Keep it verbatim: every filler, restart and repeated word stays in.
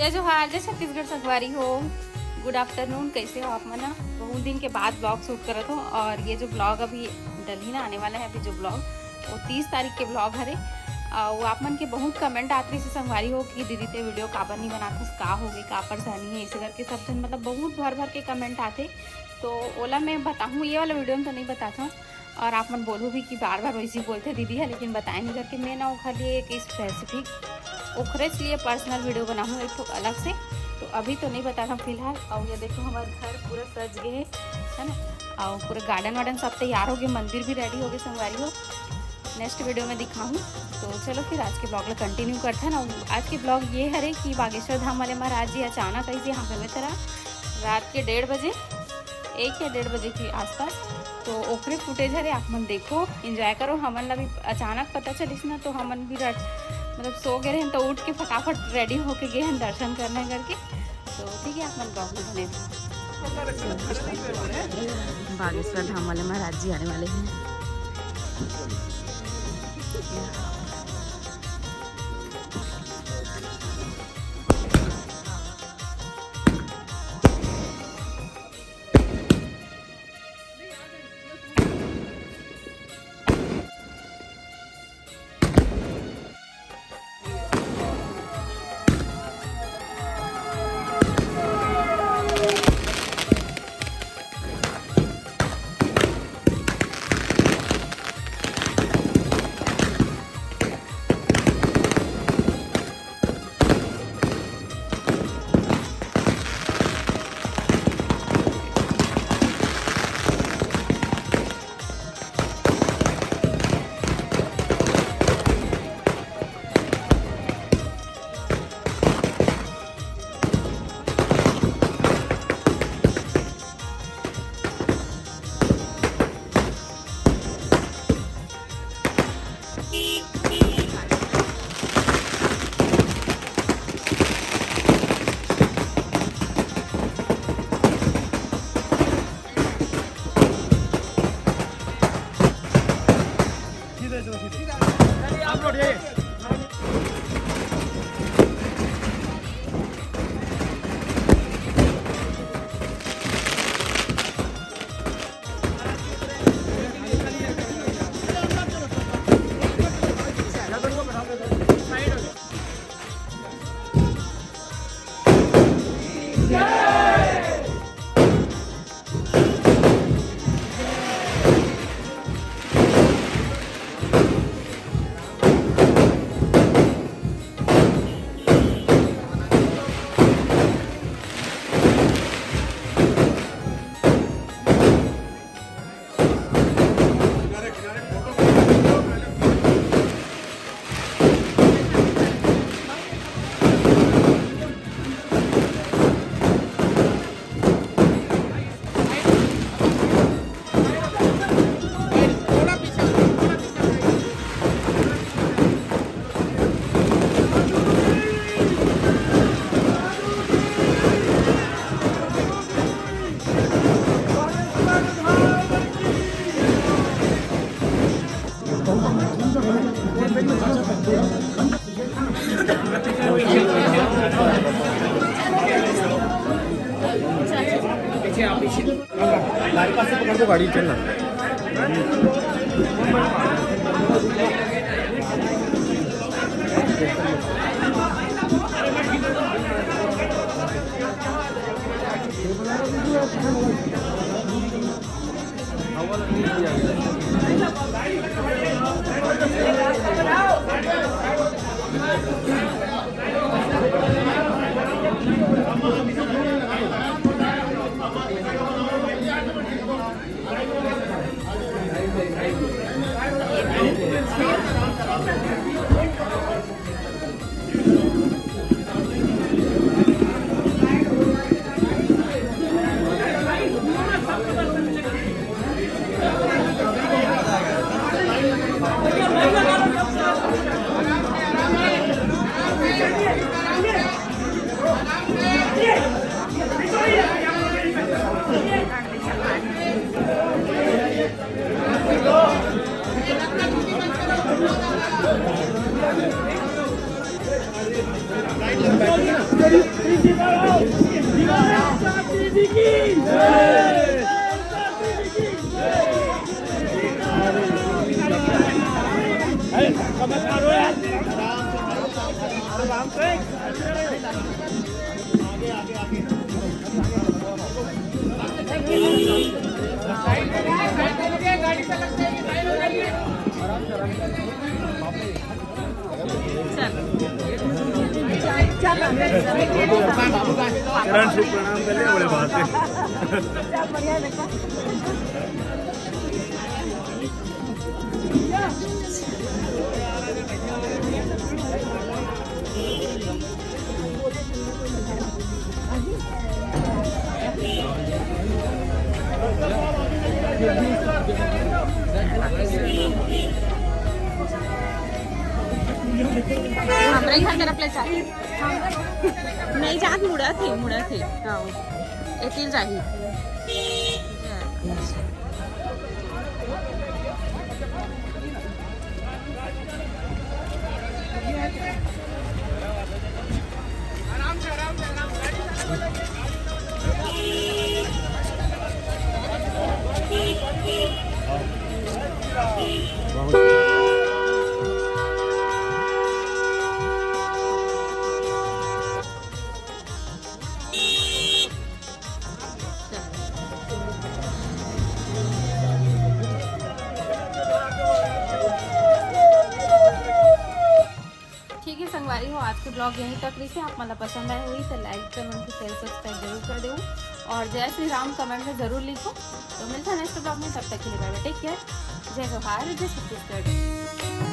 जय जोहार, जय छत्तीसगढ़ संगवारी हो। गुड आफ्टरनून, कैसे हो आप मन? बहुत दिन के बाद ब्लॉग शूट करत हो और ये जो ब्लॉग अभी डलही ना, आने वाला है अभी जो ब्लॉग, वो तीस तारीख के ब्लॉग हरे। अउ आप मन के बहुत कमेंट आत रहिस संगवारी हो कि दीदी ते वीडियो काबर नहीं बनाथस, का होगे, का परेशानी है, ऐसे करके सब झन मतलब बहुत भर भर के कमेंट आथे। तो ओला मैं बताहूँ, ये वाला वीडियो में तो नहीं बताता हूँ। और आप मन बोलहू भी कि बार बार वैसे ही बोलथे दीदी है, लेकिन बताए नहीं करके मैं ना ओखर लिए एक स्पेसिफिक ओखरेच लिए पर्सनल वीडियो बनाहूँ एक ठो अलग से। तो अभी तो नहीं बताता हूँ फिलहाल। और ये देखो, हमारा घर पूरा सज गए है, है ना? और पूरा गार्डन वार्डन सब तैयार हो गए, मंदिर भी रेडी हो गए संगवारी हो। नेक्स्ट वीडियो में दिखाहूँ। तो चलो फिर आज के ब्लॉग ला कंटिन्यू करते हैं ना। आज के ब्लॉग ये हरे कि बागेश्वर धाम वाले महाराज जी अचानक ऐसे यहाँ पे तरह रात के डेढ़ बजे, एक या डेढ़ बजे के आसपास। तो ओकरे फुटेज हरे, आप मन देखो, एंजॉय करो। हमन ला भी अचानक पता चलिस ना, तो हमन भी रट मतलब सो गए रहेन, तो उठ के फटाफट रेडी होके गए हैं दर्शन करने करके। तो ठीक है, आप मन ब्लॉग में बने रहो। बागेश्वर धाम वाले महाराज जी आने वाले हैं। बाईपास से पकड़ दो गाड़ी, चलना। चरण छू प्रणाम कर ले, बड़े बात है। हमरे घर तरफ ले चल। नहीं जात, मुड़ा थे, मुड़ा थे। हाँ, एती जाही। ठीक है संगवारी हो, आज के ब्लॉग यहीं तक रहिस। आप मन ला पसंद आए होही तो लाइक, कमेंट, शेयर, सब्सक्राइब जरूर कर देहू और जय श्री राम कमेंट में जरूर लिखो। तो मिलता है नेक्स्ट ब्लॉग में, तब तक के लिए बाय बाय, टेक केयर, जय जोहार, जय छत्तीसगढ़।